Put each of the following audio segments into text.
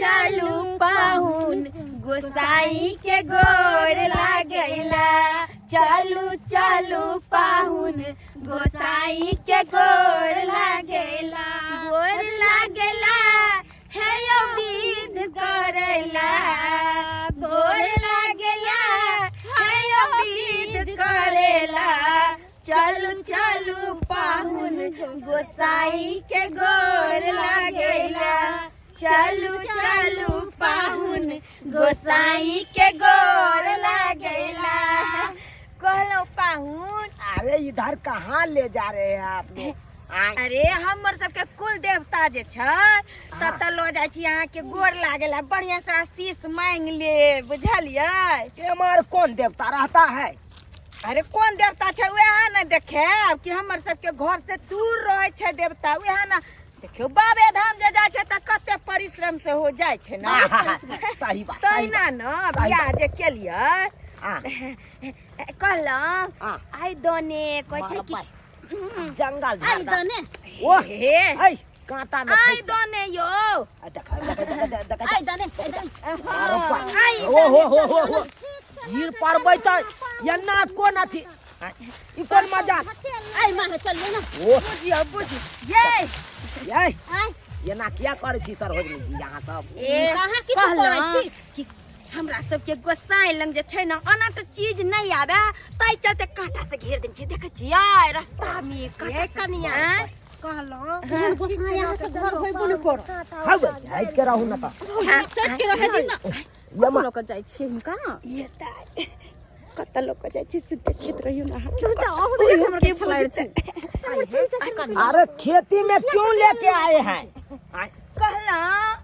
चलू पाहुन गोसाई के गोर लागैला। चलू चलू पाहुन गोसाई के गोर लागैला। गोर लागैला हे यो विध करैला। गोर लागैला हे यो विध करेला। चलू चलू पाहुन गोसाई के गोर लागैला। चलू चलू पाहुन गोसाई के गोर लागैला। कहलहुँ पाहुन। अरे इधर कहाँ ले जा रहे हैं आप लोग? आय। अरे हमर सबके कुल देवता जे छै ततऽ लऽ जाइ छी, अहाँके गोर लागेला, बढ़िया से आशीष मांगि ले, बुझलियै? एमहर कौन देवता रहता है? अरे कोन देवता छै वएह ने देखेब कि हमर सबके घर से दूर रहै छै देवता, वएह ने देखियौ। बाबे धाम जे जाइ छै तऽ कते परिश्रम से हो जाइ छै ने। सही बात, सही तहिना बात। ने सही बियाह बात। जे केलियै। हाँ। कहलहुँ हाँ। आइ दने कहै छै कि जंगल आई झाड़ दने ओ हे ऐ कांटा में आइ फंस जा। दने यौ। आ, देखा देखा देखा देखा देखा। आई दने, आई दने। अरे बाप। ओ हो हो हो हो, गिर पड़बै तऽ एना कोन अथी, ई कोन मजाक? आई माने चल ना। ओ बुझियौ बुझियौ ये। ये आई एना किया करै छी सर होजनी जी यहाँ सब? ए कहाँ किछु करै कहलहुँ छी? कि हमरा सबके गोसाई लग जे छै ने ओना तऽ चीज नहि आबे, ताहि चलते कांटा से घेर देने छै। देखै छियै रास्ता में कांटा ए से। कनिया। आँय? कहलहुँ एहन गोसाई अहाँके घर होइबो नहि करत। हौ हटि के रहू न तऽ। सटि के रहै दियौ ने। ये लऽ कऽ जाइ छियै हिनका। ये दाइ, कतऽ लऽ कऽ जाइ छी से देखैत रहियौ ने अहाँ। तू जाओ, हमरा के खेलाइ छी। अरे खेती में क्यों लेके आए हैं? आय, कहलहुँ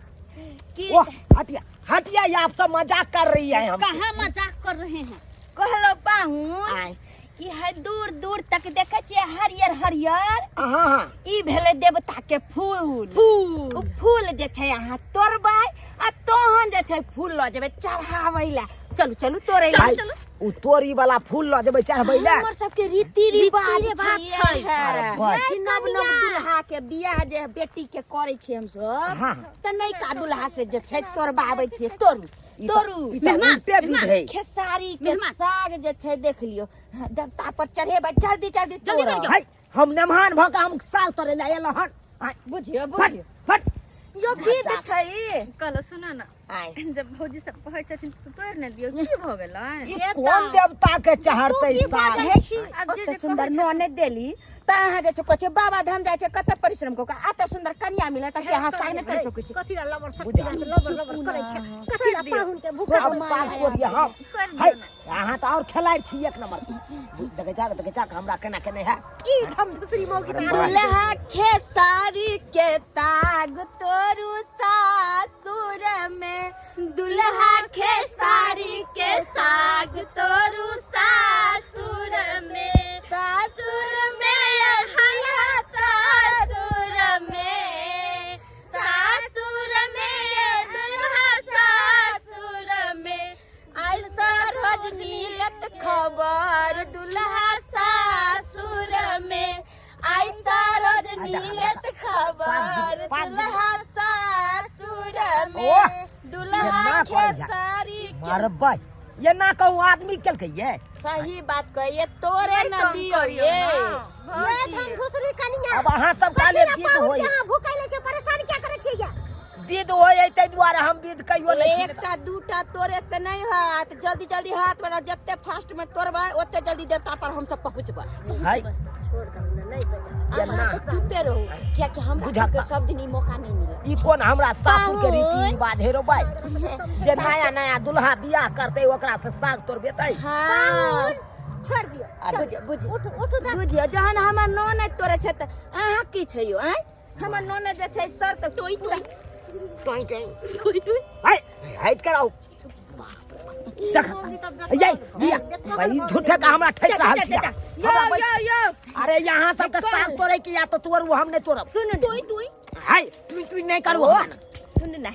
कि ओ हटिया हटिया, ये आप सब मजाक कर रही है हम। कहाँ मजाक कर रहे हैं? कहलहुँ पाहुन आय। कि है दूर दूर तक देखै छियै हरियर हरियर? हाँ हाँ। ई भेलै देवता के फूल। फूल ओ फूल जे छै अहाँ तोड़बै आ तहन जे छै फूल लऽ जेबै चढ़ाबै लए। चलू चलू तोड़ै लए। भाई, उ तोरी वाला फूल लऽ जेबै चढ़बै लए? हमर सबके रीति रिवाज रीति-रिवाज छै छै। अरे बाप। कि नव नव दुल्हा के बियाह जे बेटी के करै छियै हमसब हाँ। तऽ नैका दुल्हा से जे छै तोड़बाबै छियै। तोड़ू ई तऽ- तोड़ू। ई तऽ उल्टे विध है। खेसारी के मेहमान। साग जे छै देख लियौ, हाँ, देवता पर चढ़ेबै। जल्दी जल्दी जल्दी तोड़ब। करियौ। है हम मेहमान भऽ के हम साग तोड़ै लए एलहुँ हन। आय, बुझियौ फट बुझियौ फट। यो विध छै। कहलो सुनो ना, आय। जब भौजी सब कहै छथिन तऽ तोड़ि ने दियौ, की भऽ गेलै? ई कोन देवता के चढ़तै साग? आब जे ओते जे सुंदर नने देली तऽ अहाँ जे छै कहै छै बाबा धाम जाइ छै कते परिश्रम कऽ कऽ, एते सुंदर कनिया मिले तऽ की अहाँ साग नहि तोड़ि सकै छी? कथी ला लबर शक्ति ला लबर लबर करै छै? कथी ला पाहुन के भूखा अब साग तोड़िए हम। तोड़ि है दियौ ने। अहाँ तऽ और खेलाइ छी एक नंबर के। देखै जा देखै जा हमरा केना केने है। ई हम दूसरी मौगी अरे बाप। दुल्हा खेसारी के साग तोरू सासुर में। दुल्हा खेसारी के साग तोरू सासुर में। सासुर में दुल्हा सासुर में। सासुर में दुल्हा सासुर में। आई सरोजनी लत खबर दुल्हा सासुर में। आई सरोजनी लत खबर दुल्हा सासुर में। दुल्हा एना कहै जा। खेसारी के मारबै एना कहूँ आदमी केलकै ये। सही बात कहिए तोरे नहि न तंग दियो करियौ ये। ने, ये भौजी। हम दूसरी कनिया। अब अहाँ सब कथी काले ला विध पाहुन होय के अहाँ भूखैले छै, परेशान क्या करै छियै गे? विध होय ताहि दुआरे हम विध कहियो नहि छी। एकटा दूटा तोरे से नहीं होत, जल्दी जल्दी हाथ बढ़ाओ, जते फास्ट में तोड़बै ओते जल्दी देवता पर हम सब पहुंचबै। है छोड़ दऊ ने, नहीं बजा। एना अहाँ तऽ चुपे रहू कियाकि हमरा बुझता। सबके सब दिन ई मौका नहीं मिलत। ई कोन हमरा सासुर के रीति पाहुन। रिवाज है रो भाई, जे नया नया दुल्हा बियाह करते ओकरा से साग तोड़बेतै? हाँ छोड़ दियो। बुझ बुझ उठ उठ दा। बुझियौ जहन हमर ननद तोड़ै छै तऽ अहाँ की छै यौ? आँय, हमर ननद जे छै सर तऽ तोई तोई टोई टोई तोई तोई। है हट कर आओ देख ये बिया भाई झूठे का हमरा ठेक रहल छी। यो हमरा यो यो। अरे यहाँ सबके साग तोड़े के या तो तोड़ू, हम नहीं तोड़ब। सुन ने, तोई तोई। हाय तुई तुई नहीं करू ओ, हमरा। सुन ने,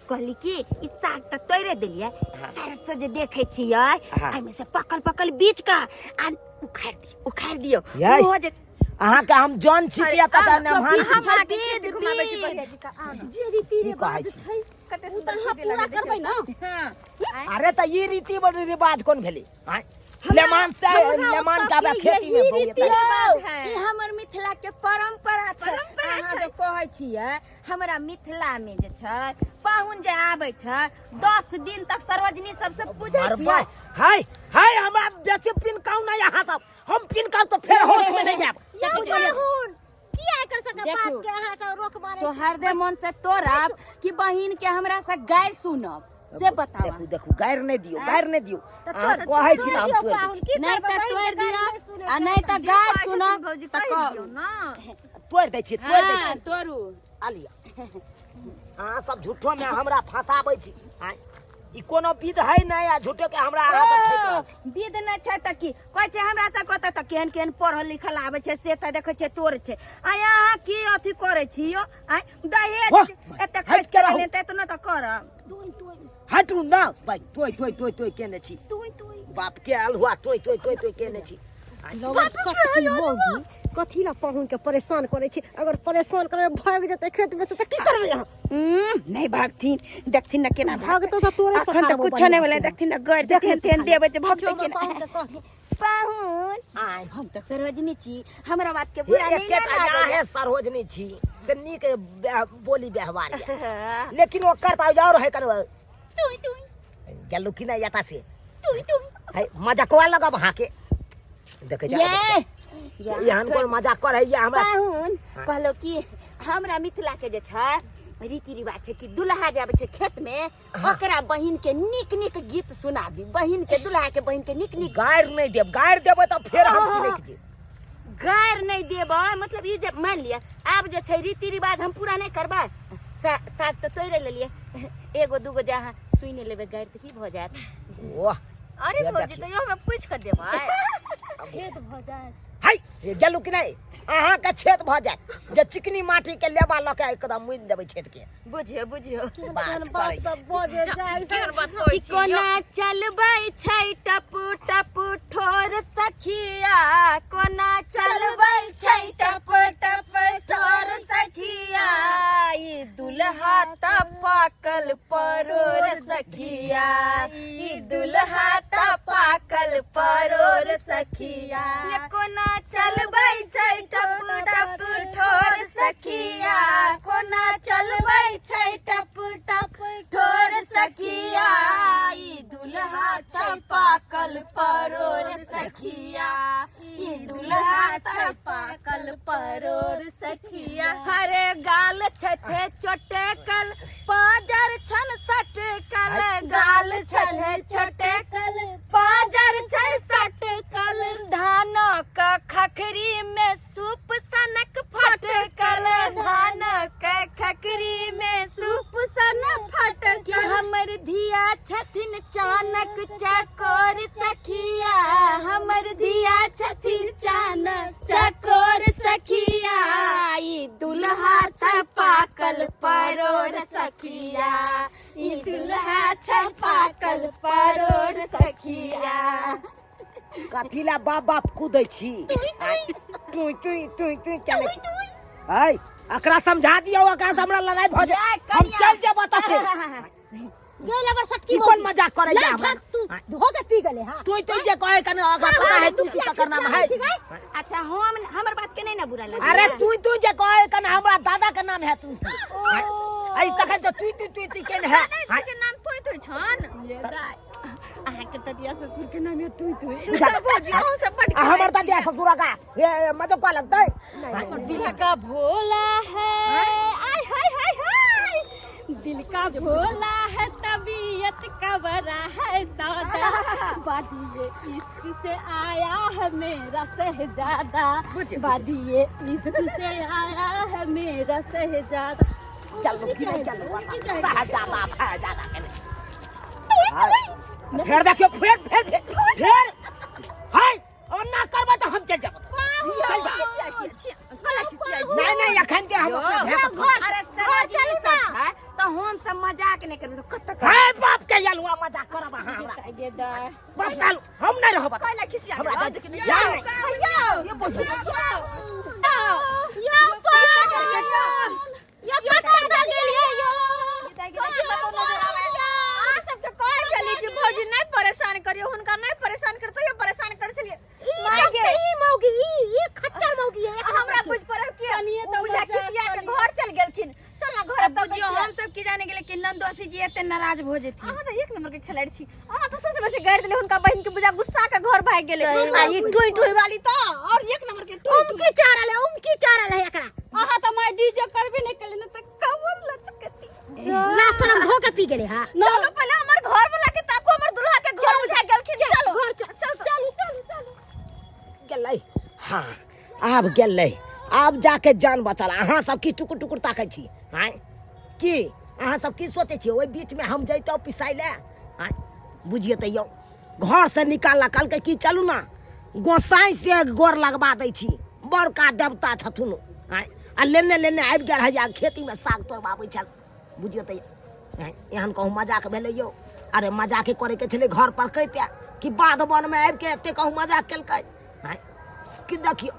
कहली कि ई साग तऽ तोड़े देलियै, सरसो जे देखै छियै हाँ। एहिमे से पकल पकल बीज का आ उखाड़ि दियौ उखाड़ि दियौ। याई। ओहो जे अहाँ के हम जन छी किया त आ, नमहान बीज छी। छै, बीज बीज जे रीति की कहै रिवाज छी? छै। कते उ तऽ सुंदर अहाँ खेती पूरा लागै करबै ना हां। अरे तऽ ई रीति बड़ रिवाज कोन भेलै आँय? लेमान से हमरा लेमान के ओतऽ आबे के खेती में यही बौआ रीति तऽ- है। ई हमर मिथिला के परंपरा छै। अहाँ जे कहै छियै, हमरा मिथिला में जे छै पाहुन जे आबै छै 10 दिन तक सरोजनी सबसे पूजै अरे छियै। भाई, हाय हाय, हमरा बेसी पिनकाउ नहीं अहाँ सब, हम पिनकाउ तो फेर होश में नहीं जायब। यौ पाहुन, किया एकर सबके देखू। बात के अहाँ सब रोक मारै छी? सोहरदे मन से तोड़ब कि बहिन के हमरा से गारि सुनब से बतावा। देखू देखू, गारि नहीं दियो, गारि नहीं दियो। तऽ अहाँ तोड़- कहै छी तोड़ तऽ हम दियौ तोड़ि दै पाहुन, छी। की नहीं करबै? तऽ बहिन तोड़ि के गारि दियौ नहि सुनै आ छै। नहीं तऽ जे गारि कहै छथिन सुनब भौजी तऽ कहि कहू। दियौ ना। तोड़ि दै छी, तोड़ि दै हाँ छी। तोड़ू। आ लिअ, अहाँ सब झूठो में हमरा फंसाबै छी। आँय, ई कोनो विध है नहीं आ झूठो के हमरा अहाँ सब ठकि रहल छी। विध नहि छै तऽ की कहै छै? हमरा सबके ओतऽ तऽ केहन केहन पढ़ल लिखल आबै छै, से तऽ देखै छै तोड़ छै। आ अहाँ की अथी करै छी यौ? आँय, दहेज वाह, एते हटि खसि के के रहू। देने तऽ एतना तऽ करब। हटू ना भाई, तोय तोय तोय तोय केने छी, बाप के अलहुआ, तोय तोय तोय तोय केने छी। लबर सटकी मौगी, कथी ला पाहुन के परेशान करै छी? अगर परेशान करबै, भागि जेतै खेत में से तऽ की करबै अहाँ? नहि भागथिन, देखथिन ने केना भागतौ तऽ तोरे अखन तऽ सहारबो कुछो नहि बढ़िआँ भेलै। से। देखथिन ने गैर तेहन तेहन देबै जे भगतै जो केना। पाहुन के कह। पाहुन, आँय। हम तऽ सरोजनी छी, हमरा बात के हे बुरा नहि एके ने लागैया। अहाँ सरोजनी छी से नीक बोली व्यवहार ये, लेकिन ओकर तऽ और है कर गेलू कि नहीं एता से है मजाकवा लगब अहाँके देखै जा। ये एहन कोन मजाक करै ये हमरा? पाहुन, कहलो कि हमरा मिथिला के जे छै रीति रिवाज छै कि दुल्हा जे आबै छै खेत में, ओकरा बहिन के नीक नीक गीत सुनाबी, बहिन के, दुल्हा के बहिन के नीक नीक। गारि नहीं देब, गारि देबै तऽ फेर हम किनैक जेब। गारि नहि देबै मतलब ई जे मानि लिअ आब जे छै रीति रिवाज हम पूरा नहि करबै। साग तऽ तोड़ि लेलियै, एगो दूगो जे अहाँ सुनि लेबै गारि तऽ की भऽ जायत? ओह। अरे फेर भौजी, देखियौ। तैयो हमे पूछि कऽ देबै। छेद भऽ जायत। हाय, गेलू कि नहीं? अहाँके छेद भऽ जायत जे चिकनी माटी के लेबा लऽ के एकदम मुनि देबै छेद के। बुझियौ बुझियौ। बात केहन बात करै सब बजे जाइ केहन बात कि होइ छै यौ? कोना चलबै छै टप टप ठोर सखिया, कोना चलबै छै टप टप ठोर सखिया, ई दुल्हा त पाकल परोर सखिया, ई दुल्हा त पाकल परोर सखिया। ये कोना चलबै छै टप टप ठोर सखिया, कोना चलबै छै टप टप ठोर सखिया, ई दुल्हा छै पाकल परोर सखिया, ई दुल्हा छै पाकल परोर सखिया। हरे गाल छथे चोटकल, पाजर छन सटकल, गाल छथे चोटकल, पाजर छै सटकल, धानक खखरी में सूप सनक फटकल, धानक खखरी में सूप सनक फटकल। हमर धिया छथिन चानक चकोर सखिया, हमर धिया छथिन चानक चकोर सखिया, ई दुल्हा छै पाकल परोर सखिया, ई दुल्हा छै पाकल परोर सखिया। कथी ला बाप बाप कूदै छी? टुई टुई टुई टुई चलै छी। है एकरा समझा दियौ, एकरा से हमरा लड़ाई भऽ जाय, ये हम कनिया। चल जेब एतऽ से। गे लबर सटकी ई कोन मजाक करै ले छै हमरा? भाग तू धो के पी गेले। हां, तू तो जे कहे कने ओकरा पता है तू की तकर नाम है। अच्छा, हम हमर बात के नहीं ना बुरा लगे? अरे तू तू जे कहे कने हमरा दादा के नाम है तू। आई तखन तो तू तू तू तू केन है? के नाम तोय तोय छन। अहाँके ददिया ससुर के नाम है तुई तुई। भौजी, अहूँ सब बड आ हमर दादिया ससुर का ये मजक लगतै। दिल का भोला है, आय हाय हाय हाय, दिल का भोला है, तबीयत का बड़ा है सादा, बादिए इश्क से आया है मेरा शहजादा, बादिए इश्क से आया है मेरा शहजादा। चलो चलो, शहजादा शहजादा केने फेर देखियो, फेर फेर फेर फेर हाय, ओना करबै तऽ हम चलि जाब, चलि जाब। नहीं नहीं, अखन के हम अपना भाय के फोन। अरे सरोजनी सब है तो हम सब मजाक नहीं करबै तो कत कर। हे बाप के यलुआ, मजाक करब अहाँ हमरा? गे दाय। बाप काल हम नहीं रहब। कैला खिसिया हमरा गेल? दादी- यार, यौ ये बोलू। या पता, या पता गेलियै यो। जाने गेलै कि नंदोसी जी एते नाराज भऽ जेथिन। अहाँ तऽ एक नंबर के खिलाड़ी छी। अहाँ तऽ सबसे बेसी गारि देले हुनका बहिन के, बुझा गुस्सा के घर भागि गेलै। आ ई टोई टोई वाली तऽ और एक नंबर के टोई। उमकी चारल है, उमकी चारल है एकरा। अहाँ तऽ माय डीजे करबे नहि केलियै ने तऽ कमर लचकती। ला शरम धो के पी गेलै। हा, चलू, पहिले हमर घर वाला के ताकू, हमर दुल्हा के घर बुझा गेलखिन। चलू घर चल। चल चलू चलू चलू। गेलै। हाँ, आब गेलै, आब जाके जान बचल। अहाँ सब की टुकुर टुकुर ताकै छी? आँय, की अहाँ सब की सोचै छी? ओहि बीचमे हम जैतहुँ पिसाइ लए? आँय, बुझियौ तऽ यौ, घरसँ निकालला। कहलकै कि चलू ने, गोसाँइ से गोर लगबा दै छी, बड़का देवता छथुन। आँय, आ लेने लेने आबि गेल है आ खेतीमे साग तोड़बाबै छल। बुझियौ तऽ, आँय, एहन कहूँ मजाक भेलै यौ? अरे, मजाके करैके छलै घर पर कहिते कि बाध वनमे आबिके एते कहूँ मजाक केलकै? आँय, कि देखियौ।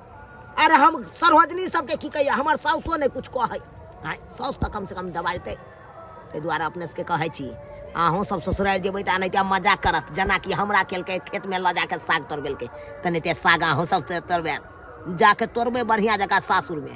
अरे, हम सरोजनी सबके की कहियै? हमर साउसो नहि किछु कहै। आँय, साउस तऽ कमसँ कम दबाइतै। ताहि दुआरे अपने सबके कहै छी, अहूँ सब ससुरारि जेबै तऽ एनाहिते मजाक करत, जेनाकि हमरा केलकै, खेतमे लऽ जाके साग तोड़बेलकै, तेनाहिते साग अहूँ सब तोड़बायत। जाके तोड़बै बढ़िआँ जकाँ सासुरमे।